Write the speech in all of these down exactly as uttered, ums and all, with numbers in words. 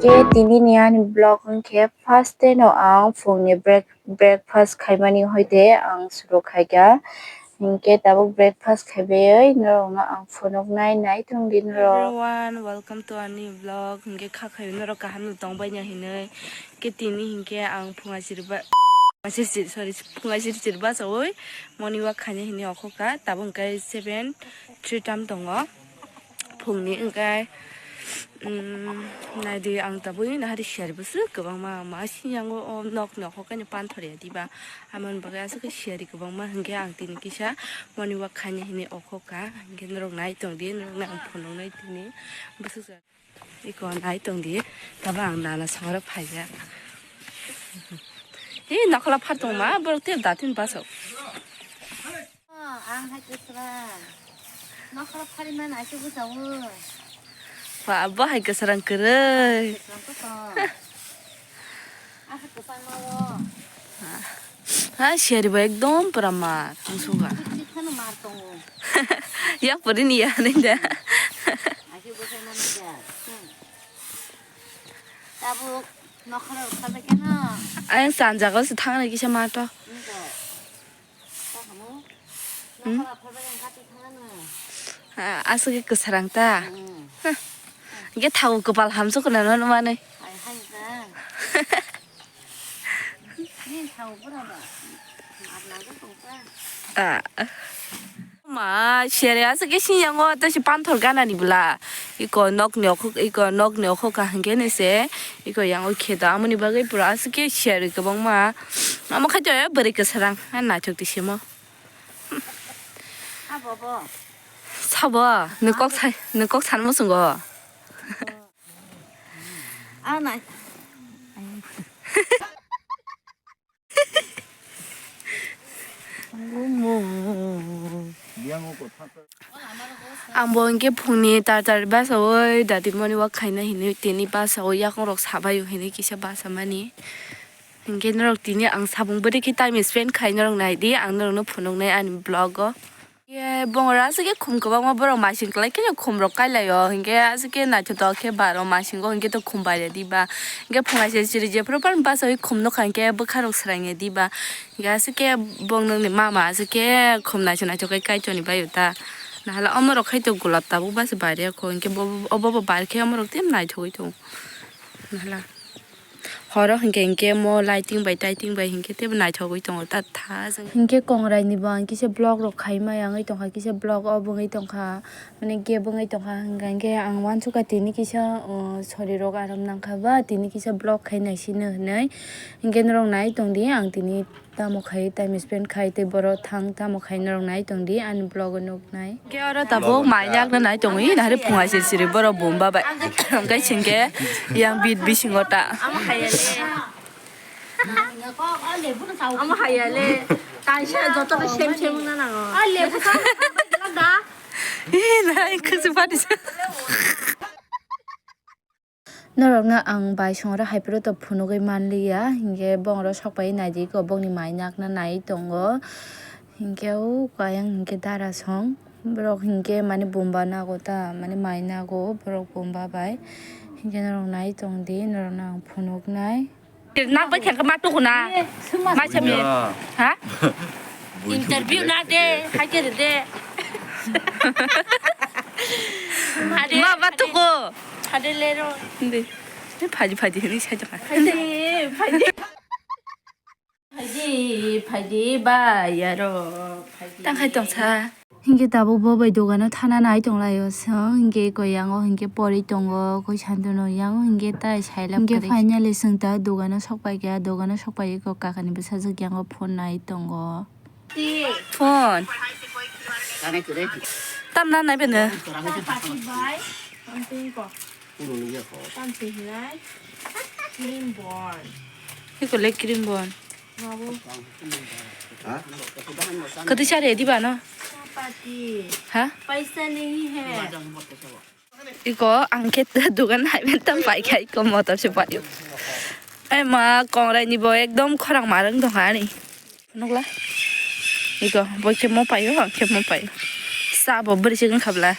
Khe tini ni ani vlog wngkhe first day no ang phung ni break-, breakfast khaimani hoite ang suru khaikha. Hinkhe tabuk breakfast khaibai norok no ang phunuknai, nai tongdi norok. Everyone, welcome to ani vlog. Hinkhe kha khaio norok kaham no tongbai ya hinwi. Khe tini hinkhe ang phung asirba, sorry, phung asir sirba sawi morning walk khaina hinwi okhokha. Tabuk hinkhe seven three tam tongo. Phungni wngkha, um, naidi ang tabuk nahari siyari bwswk kwbangma ma sinyango o nok nokho kaino panthor ya diba. Amoni bagwi aswk khe siyari kwbangma hinkhe ang tini kisa morning walk khaina hinwi okhokha. Hinkhe norok nai tongdi, norokno ang phunuknai tini bwswk. Iko nai tongdi, tabuk ang nana songro phaijak. Hi nokhola phar tongma, borok tei datin basok. Oh, ang hai kwsrang. Nokhola phari man aise bwskango. Ba, bo hai kwsrang kwrwi. Kwsrang kotor. Asa kwchangma o. Ha, siyari bo ekdom pura mar, ang suga. Kuchi kheno mar tongo. Yak pori ni ya nai da. Aise bwsai mano da. Hmm. Tabuk nokhola rok khabai kheno. Ayang sanjago se thangna kisa mato. Wngkha. Hmm? Ah, aswk khe kwsarang ta. Hmm. Hah. Hwnkhe thago kwpal hamsuk khwnano nukmanwi. Hai, hai, ta. Nini thago bwrano. Mar nangkhe tongkha. Ah. Ma, siyari aswk khe sinyango tei se panthor ganani bwla. Iko nokni okhok, iko nokni okhok kaham khe nese. Iko yango kheto amoni bagwi pura aswk khe siyari kwbangma. Amo khaito bwrwi kwsarang. Ha, naithok tisimo. Sabo? Nokok sa-, nokok sanmo chwngo. Ah, nai. Ang bo hwnkhe phungni tar tar basaui dadi morning walk khaina hinwi tini basaui yakung rok sabaio hinwi kisa basamani. Hwnkhe norok tini ang sabung bwrwi khe time spend khai norok naidi, ang norokno phunuknai ani vlog o. Ye, bongora aswk khe khum kwbangma borok masing kwlai khe khum rok kailaio, hinkhe aswk khe naithotok khe baro masingo hinkhe to khum baire diba. Hinkhe phungai se chiri jephru phano basaui khum nukha hinkhe bwkha rok swrang ya diba. Hinkhe aswk khe bong nokni mama aswk khe khum naithok naithok khe kaichoni baio ta. Nahala omo rok khai to gulab tabuk basi baire kho hinkhe bo, obo bo bar khe omo rok tei naithogwi tongo. Nahala. Horo hinkhe hinkhe mo lighting bai taiting bai hinkhe teibo naithogwi tongo ta tha. Hinkhe kongrai ni bo ang kisa vlog rok khai maya wngwi tongkha, kisa vlog obo wngwi tongkha, mane gap wngwi tongkha, hinkhe ang uansukha tini kisa, o, sori rok aram nangkha ba tini kisa vlog khai naisino hinwi. Hinkhe norok nai tongdi ang tini tamo khai time spend khai tei borok thang tamo khai norok nai tongdi ani vlog o nuknai. Hinkhe oro tabuk mai yakna nai tongwi nahari phungai siri siri borok bumba bai. Hinkhe singkhe yang bit bisingo ta. Amo hayale. Kaisa joto ke sem sem wngna nango. Ih, nai khwswk pati sa. Norokno ang bai songro hai phuru to phunugwi manliya, hinkhe bongro sokpai naidi ko bongni mai nakna nai tongo, hinkhe o kayang hinkhe dara song, borok hinkhe mane bumba nago ta, mane mai nago borok bumba bai, hinkhe norok nai tongdi, norokno ang phunuknai. Nak bai thangkhe ma tuku na. Mai sami. Ya. Ha? Interview na de, hai khe de. Hade. Ma ba tuku. Hade le ro. Ndi. Ni phaji phaji ni sai jaka. Phaji, phaji. Phaidi, phaidi, ba, yaro, phaidi. Tang khai tong sa. Hinkhe tabuk bo bai dogano thana nai tong lai o chwng, hinkhe koi yango hinkhe pori tongo, koi santano yango hinkhe tai sailab kwrwi. Hinkhe finally chwng ta dogano sok pai kha, dogano sok pai khe kaka ni bwsajwk yango phone nai tongo. Phone. Tamna nai bene. Iko le cream bon. Kati sari di ba no? Ha? Paisa nahi hai. Iko ang khe dugan hai ben tam pai khai ko motor se pai. Ai ma kongrai ni bo ekdom khorang marang dong ani. Nukla. Iko bo khe mo paio, ang khe mo paio. Sa bo bwrwi se wngkha bwla.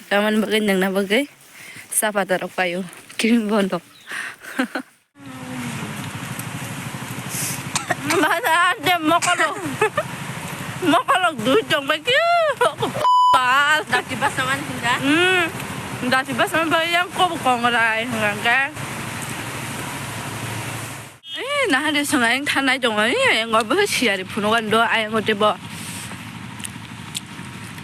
Tamani bagwi nangna bagwi sa pata rok paio. Cream bon rok. Mana de mokolok. Mokolok dui tong bai ki. Bal. Dati basa man hinda. Hmm. Dati basa man bai yang ko kongrai hangke. Eh, nahari sung ayang thanai tongo. Eh, ayang bo siyari phunugan do ayang tebo.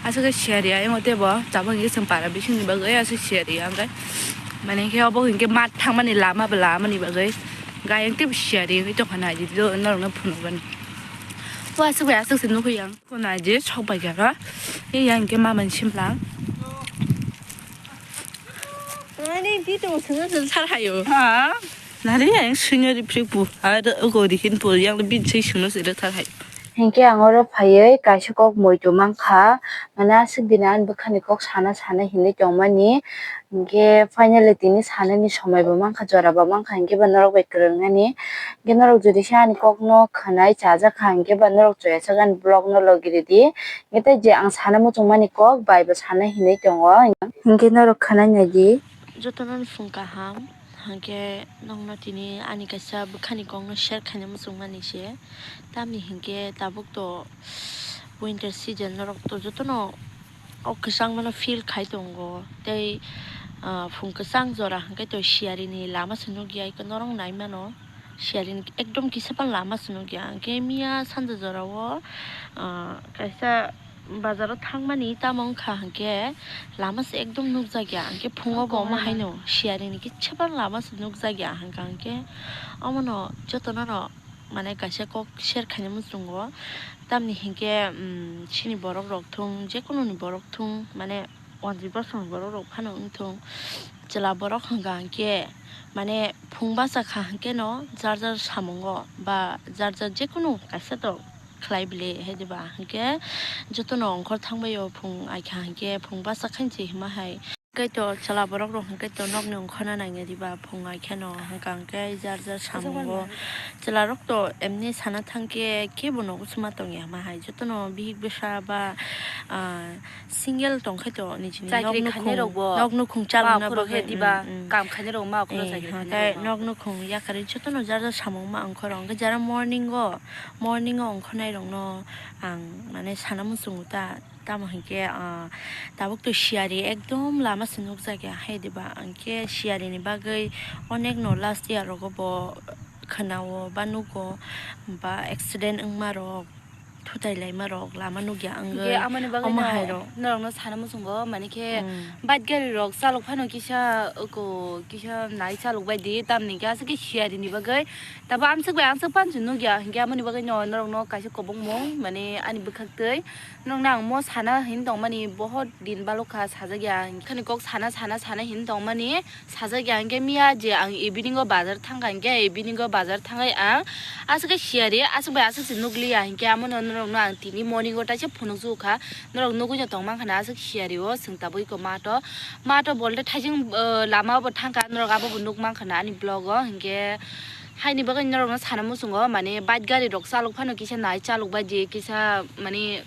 Aswk khe siyari ayang tebo. Tabuk hwnkhe chwng para bisingni bagwi aswk siyari hwnkhe. Mane khe obo hwnkhe mat thangmani lama bo lamani bagwi. Gayang tebo siyari wngwi tongkha naidi do norokno phunukgani. O aswk bai aswk se nukho yang. Ko naidi sok bai kha. Eh, yang hwnkhe mamani simla. Ani di tong sung sung sar hayo. Ha? Nari yang senior riprik bu. Ada ogo rihin pul yang lebih sih sung sih ada thar hayo. Hinkhe ang oro phaiwi kaisa kok muitu mankha. Mane aswk dina ani bwkhani kok sana sana hinwi tongmani. Hinkhe finally tini sanani somoi bo mankha, jora bo mankha, hinkhe ba norok bai kwrwngnani. Hinkhe norok jodi se ani kokno khwnai chajakha, hinkhe ba norok choyasagani vlog no logi ridi. Hinkhe tei je ang sana muchungmani kok bai bo sana hinwi tongo. Hinkhe norok khwnai naidi. Jotono phung kaham. Hwnkhe nokno tini ani kaisa bwkhani kokno share khaina muchungmani se. Tamni hinkhe tabuk to winter season norok to jotono o kwchangmano feel khai tongo. Tei, ah, phung kwchang jora hwnkhe to siyarini lama se nukya, eko norok naimano. Siyarini ekdom kisa phano lama se nukya. Hwnkhe miya sanja jorao, ah, kaisa bazaro thangmani tamo wngkha hwnkhe lama se ekdom nukjakya, hwnkhe phungo bo omo haino siyarini kisa phano lama se nukjakya hwnkha hwnkhe omono jotono no mane kaisa kok share khaina muchungo, tamni hinkhe, um, chini borok rok thung, jekununi borok thung, mane wanjwi bosongni borok rok phano wngthung, chwla borok hwnkha hwnkhe mane phung bachakha hwnkhe no jar jar samungo ba jar jar jekunu kaisa to khlai bile hai diba, hinkhe jotono ongkhor thangbai o phung aikha hinkhe phung bachakha hinwi hima hai. Kaitor chwla borok rok hinkhe to nokni ongkhorna nangya diba phung aikheno, hwnkha hinkhe jar jar samungo chwla rok to emni sana thangkhe kebo nogo suma tongya hima hai, jotono bihik bwsa ba, ah, single tongkhe to nijini nok nukhung, nok nukhung chalokna bagwi, diba, mm, mm, kam khainai rok ma okhorno chakri khainai rok ma. Nok nukhung yakarwi jotono jar jar samung ma ongkhoro, hwnkhe jara morning o, morning o ongkhornai rokno ang mane sana muchungo ta, tamo hinkhe, ah, tabuk to siyari ekdom lama se nukjakya hai diba, hwnkhe siyarini bagwi onekno last year rogo bo khwnao ba nugo ba accident wngma rok. Thutai laima rok lama nukya wngwi. Hinkhe amoni bagwi omo no hai rok norokno sana muchungo, mani khe, mm, bike gari rok chalok phano kisa, oko kisa nai chalok bai di, tamni khe aswk khe siyari ni bagwi. Tabo amswk bai amswk pansu nukya, hinkhe amoni bagwi no norokno kaisa kobongmung, mani ani bwkhak twi norokno ang mo sana hin tongmani bohot din balokha sajakya, khani kok sana sana sana hin tongmani. Sajak ya hinkhe miya je ang evening o bazar thangkha hinkhe evening o bazar thangwi ang aswk khe siyari aswk bai aswk se nukliya hinkhe amono norokno ang tini morning o taisa phunukjukha norok nugwi no tongmankha na aswk siyari o chwng tabwi ko mato mato bolte thaising lama o bo thangkha norok abo bo nukmankha na ani vlog o hinkhe haini bagwi norokno sana muchungo mane bike gari rok chalok phano kisa nai chalok bai di kisa mane.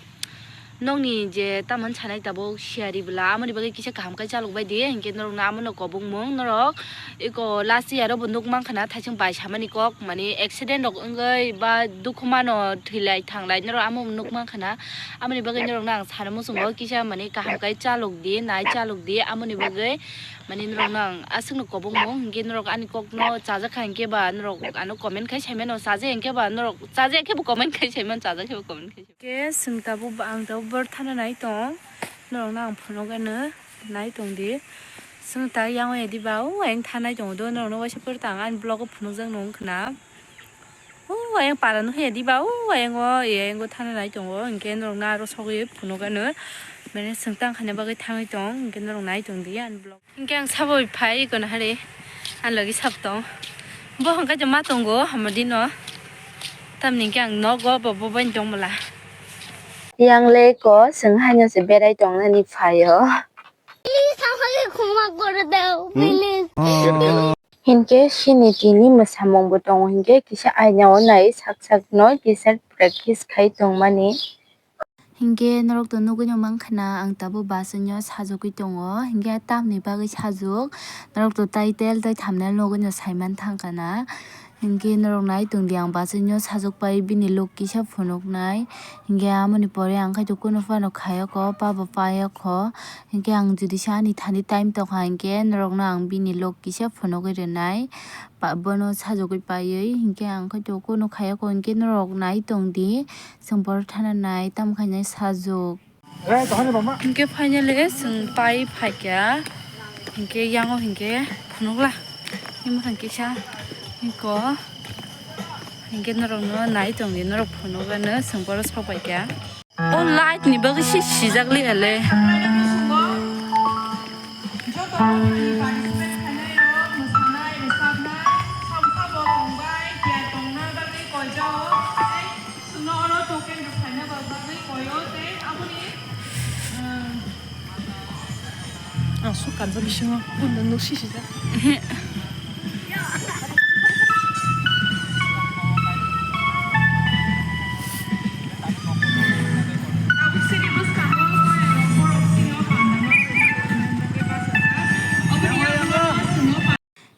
Nokni je tamoni sanai tabuk siyari bwla amoni bagwi kisa kaham khe chalok bai di hinkhe norokno amono kobongmung norok eko last year o bo nukmankha na thaising bai samani kok mani accident rok wngwi ba dukhu mano thwilai thanglai norok amo nukmankha na amoni bagwi norokno ang sana muchungo kisa mani kaham khe chalok di nai chalok di amoni bagwi mani norokno ang aswkno kobongmung hinkhe norok ani kokno chajakha hinkhe ba norok ano comment khai saimano chajakha hinkhe ba norok chajakha hinkhe bo comment khai saimano chajakha hinkhe bo comment khai. Khe chwng tabuk, ang tabuk bor thana nai tong, norokno ang phunuk gano nai tong di. Chwng ta yang ya diba, o ayang thanai tongo do, norokno waisa por tang ani vlog o phunukjak nung khna. O ayang para nukya diba, o ayang o, ayang o thana nai tongo, hinkhe norokno aro sogwi phunuk gano. Mane chwng tang khana bagwi thangwi tong, hinkhe norok nai tong di ani vlog. Hinkhe ang sabo phai gana hari, ang logi sab tong. Bo hwnkha je ma tongo, hamodino. Tamni hinkhe ang nogo bo, bo bai tong mala. Yang le ko, chwng haino se berai tongnani phaio. Please, amage khoma kore dao, please. Hinkhe sini tini mwsamung bo tongo, hinkhe kisa aina o nai sak sak no kisa practice khai tongmani. Hinkhe norok to nugwi no mankha na, ang tabuk bus o no sajagwi tongo. Hinkhe tamni bagwi sajak, norok to title tei thumbnail nugwi no saiman thangkha na. Hinkhe norok nai tongdi, ang bus o no sajak pai bini look kisa phunuknai. Hinkhe amoni pore ang khe to kunu phano khayokho, pabo payokho. Hinkhe ang jodi se ani thani time tongkha hinkhe norokno ang bini look kisa phunugwi rwnai. Ba-, bono sajagwi paiwi hinkhe ang khe to kunu khayokho hinkhe norok nai tongdi. Chwng borok thana nai, tamo khainai sajak. Hinkhe finally chwng pai phaikha. Hinkhe yango hinkhe phunukla. Imo hinkhe sa hiko. Hinkhe norokno nai tongdi, norok phunukgwno chwng borok sok paikha. O light ni bagwi se sijak liya le. Joto participate khainai rok, mwsanai, rwchapnai, sabo sabo tongbai, kya tongna bagwi koijao, tei chwngno oro token rwkhaina bagwi koio, tei aboni, um, Ang sok kanjak bisingo, kunda nuk sisijak.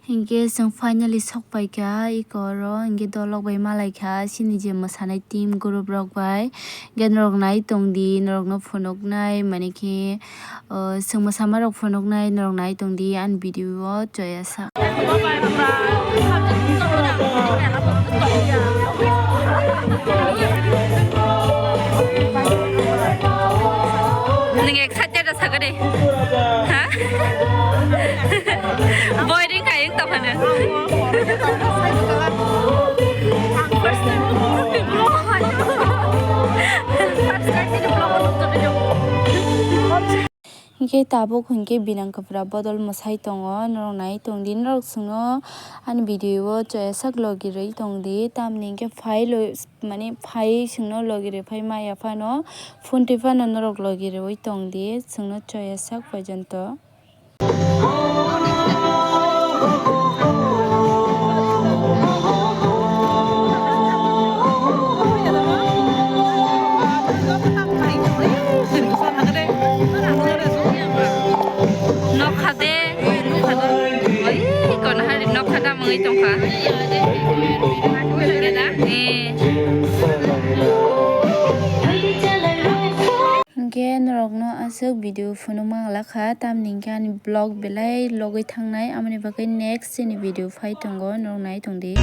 Hinkhe chwng finally sok paikha eko oro, hinkhe dolok bai malaikha chini je mwsanai team group rok bai. Hinkhe norok nai tongdi, norokno phunuknai, mane khe, o, chwng mwsama rok phunuknai, norok nai tongdi ani video o choya sak. Nwng excited sakade. Ha? Boring kayeng tongkhana. Hinkhe tabuk hinkhe binang kwpra bodol mwsai tongo, norok nai tongdi, norok chwngno ani video o choya sak logi rwi tongdi, tamni hinkhe phai lo. Mane phai chwngno logi rwphai maya phano, phone twi phano norok logi rwui tongdi, chwngno choya sak poijonto. Nokha de. Oi, kono hari nokha da mungwi tongkha. Eh. Hinkhe norokno aswk video phunukma wngla kha, tamni hinkhe ani vlog belai logwi thangnai, aboni bagwi next chini video phai tongo, norok nai tongdi.